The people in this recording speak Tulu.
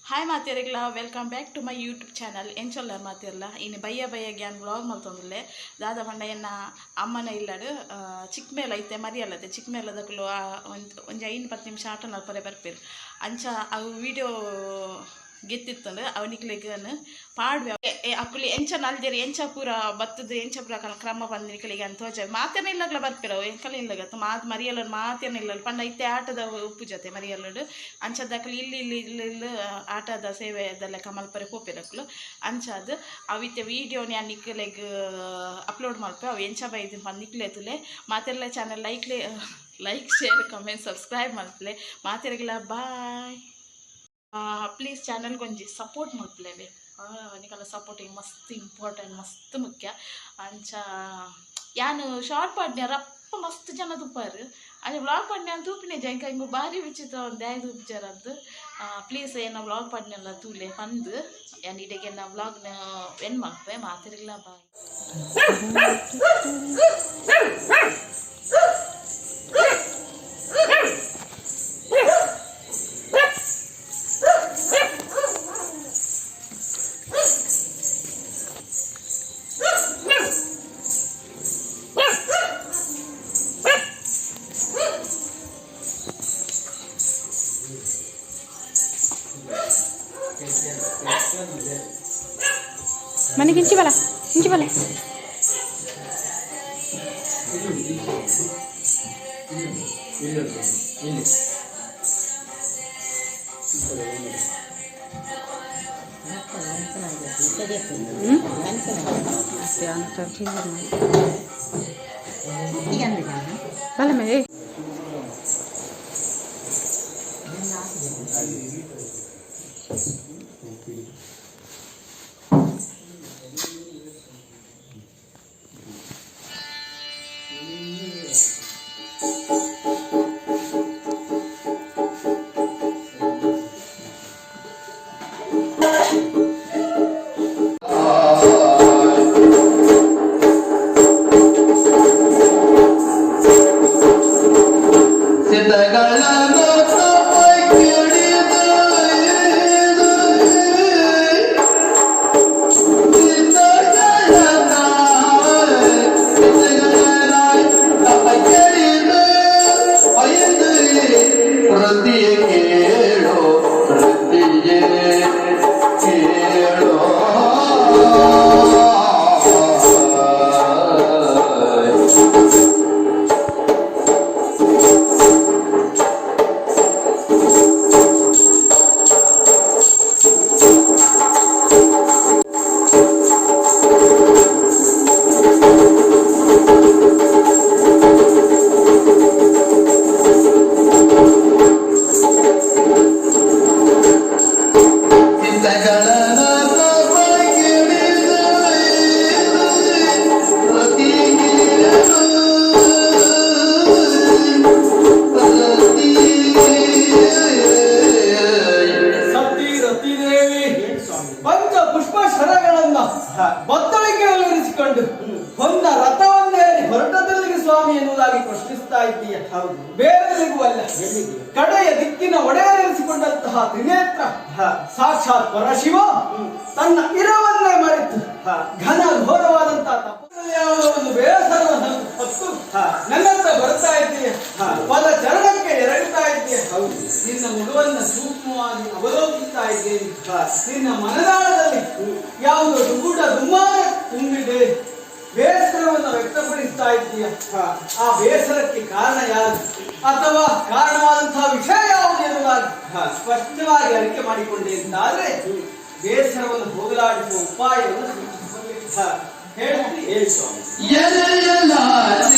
ಹಾಯ್ ಮಾತೆರೆಗ್ಲ, welcome back to my YouTube channel. ಎಂಚೊಲ್ಲ ಮಾತಿರ್ಲ? ಇನ್ನು ಬಯ್ಯ ಬಯ್ಯ ಗ್ಯಾನ್ ವ್ಲಾಗ್ ಮಲ್ತೊಂದುಲ್ಲೆ. ದಾದ ಪಂಡ, ಎನ್ನ ಅಮ್ಮನ ಇಲ್ಲಡು ಚಿಕ್ಕ ಮೇಲ ಐತೆ ಮರಿಯಲ್ಲತೆ. ಚಿಕ್ಕ ಮೇಲದಕುಲು ಒಂದು ಒಂಜಿ 5-10 ನಿಮಿಷ ಆಟ ನಲ್ಪರೆ ಬರ್ಪೇರು. ಅಂಚ ಅವು ವೀಡಿಯೋ ಗೆತ್ತಿತ್ತಂಡು ಅವನಿಕ್ಲೆಗ್ ಪಾಡ್ವೆ. ಅಕುಲು ಎಂಚ ನಲ್ದೇರು, ಎಂಚ ಪೂರ ಬತ್ತದ, ಎಂಚ ಪೂರ ಕ್ರಮ ಬಂದು ನಿಕಲಿಗೆ ಅಂತ ತೋಜ. ಮಾತೆರ್ನ ಇಲ್ಲಗ್ಲ ಬರ್ಪೇರು ಅವು. ಎಂಕಲ ಇಲ್ಲಗ ಮಾತು ಮರಿಯಲ್ಲಡ್, ಮಾತೆರ್ನ ಇಲ್ಲಲ್ ಪಂಡ ಇತ್ತೆ ಆಟದ ಉಪ್ಪು ಜೊತೆ ಮರಿಯಲ್ಲಡು. ಅಂಚದಕುಲು ಇಲ್ಲಿ ಇಲ್ಲಿ ಇಲ್ಲಿ ಇಲ್ಲಿ ಆಟದ ಸೇವೆ ಲೆಕ್ಕ ಮಲ್ಪರೆ ಪೋಪೆರ್ ಅಕುಲು. ಅಂಚಾದ್ ಅವಿತ್ತೆ ವೀಡಿಯೋನಿ ನಿಕಲೆಗ್ ಅಪ್ಲೋಡ್ ಮಲ್ಪೆ. ಅವು ಎಂಚ ಬೈದಿನ ಪಂದ್ ನಿಕ್ಲೆ ತೂಲೆ. ಮಾತೆರ್ಲ channel like like, share, comment, subscribe ಮಲ್ಪಲೆ. ಮಾತೆರ್ಗಲ bye. Please ಚಾನಲ್ಗೆ ಒಂಜಿ ಸಪೋರ್ಟ್ ಮಲ್ಪುಲೆವೆ. ನಿಕಲ್ನ ಸಪೋರ್ಟಿಂಗ್ ಮಸ್ತ್ ಇಂಪಾರ್ಟೆಂಟ್, ಮಸ್ತ್ ಮುಖ್ಯ. ಅಂಚ ಯಾನ್ ಶಾರ್ಟ್ ಪಾಡ್ನೆ ರಪ್ಪ ಮಸ್ತ್ ಜನ ತೂಪಾರು. ಅಂಚ ವ್ಲಾಗ್ ಪಾಡ್ನೆ ಅಂತ ತೂಪಿನೆ ಜಂಕ ಇಂಗು ಬಾರಿ ವಿಚಿತ್ರ ಒಂದು ದಾಯ ತೂಪಿಚಾರಂತ. ಪ್ಲೀಸ್ ಏನ ವ್ಲಾಗ್ ಪಾಡ್ನೆಲ್ಲ ತೂಲೆ ಪಂದ್ ಯಾನ್ ಇಡೆಗೆ ಎನ್ನ ವ್ಲಾಗ್ನ ಎಂಡ್ ಮಲ್ಪೆ. ಮಾತೆರೆಗ್ಲ ಬಾಯ್. ಮನೆಗೆ ಇಂಚಿ ಬಲ, ಇಂಚಿ ಬಲ. ಇಲ್ಲಿ. ಹ್ಞೂ, ಅಷ್ಟೇ. ಬಲ ಮೇಲೆ. ಸಿದ್ಧಗಳನ್ನು ತಪಕ್ಕಿಡಿದು ಸಿದ್ಧಗಳ ಸಿದ್ಧಗಳ ತಪಕ್ಕಿಡಿದು ಐದು ಪ್ರತಿಯೇ ಕೇಳೋ, ಪ್ರತಿಯೇ ಕೇಳೋ. ಸಿದ್ಧಗಳನ್ನು ತಪಕ್ಕಿಡಿದು ಪ್ರತಿಯೇ ಪ್ರತಿಯೇ. ಸತಿ ರತಿದೇವಿ ಪಂಚ ಪುಷ್ಪ ಶರಗಳನ್ನ ಬತ್ತಳಿಕೆಯಲ್ಲಿರಿಸಿಕೊಂಡು ಹೊನ್ನ ರಥವನ್ನೇರಿ ಹೊರಟದೆಲ್ಲಿಗೆ ಸ್ವಾಮಿ ಎನ್ನುವುದಾಗಿ ಪ್ರಶ್ನಿಸ್ತಾ ಇದ್ದೀಯ. ಬೇರೆಲ್ಲಿಗೂ ಅಲ್ಲ, ಕಡೆಯ ದಿಕ್ಕಿನ ಒಡೆಯರೆನಿಸಿಕೊಂಡಂತಹ ತ್ರಿನೇತ್ರ ಸಾಕ್ಷಾತ್ ಪರಶಿವ ತನ್ನ ಇರವನ್ನೇ ಮರೆತು ಘನ ಘೋರವಾದಂತಹ ತಪಸ್ಸಲ್ಲಿ ಯಾವುದೋ ಒಂದು ಬೇಸರವನ್ನು ಹೊತ್ತು ನನ್ನತ್ತ ಬರ್ತಾ ಇದ್ದೀಯ, ಪದ ಚರಣಕ್ಕೆ ಎರಗುತ್ತಾ ಇದ್ದೀಯ. ನಿನ್ನ ಮುಖವನ್ನ ಸೂಕ್ಷ್ಮವಾಗಿ ಅವಲೋಕಿಸ್ತಾ ಇದ್ದೇನೆ. ನಿನ್ನ ಮನದಾಳದಲ್ಲಿ ಯಾವುದೋ ದುಗುಡ ದುಮ್ಮಾನ ತುಂಬಿದೆ. ಬೇಸರವನ್ನು ವ್ಯಕ್ತಪಡಿಸ್ತಾ ಇದ್ದೀಯ. ಆ ಬೇಸರಕ್ಕೆ ಕಾರಣ ಯಾರು ಅಥವಾ ಕಾರಣವಾದಂತಹ ವಿಷಯ ಯಾವುದು ಎನ್ನುವುದಾಗಿ ಸ್ಪಷ್ಟವಾಗಿ ಅರಿಕೆ ಮಾಡಿಕೊಂಡೆ ಅಂತಾದ್ರೆ ಬೇಸರವನ್ನು ಹೋಗಲಾಡಿಸುವ ಉಪಾಯವನ್ನು ಸೂಚಿಸಬಲ್ಲೆ. ಹೇಳ್ತಿ, ಹೇಳಿ ಸ್ವಾಮಿ. ಎಲೆಯಲಾರೆ.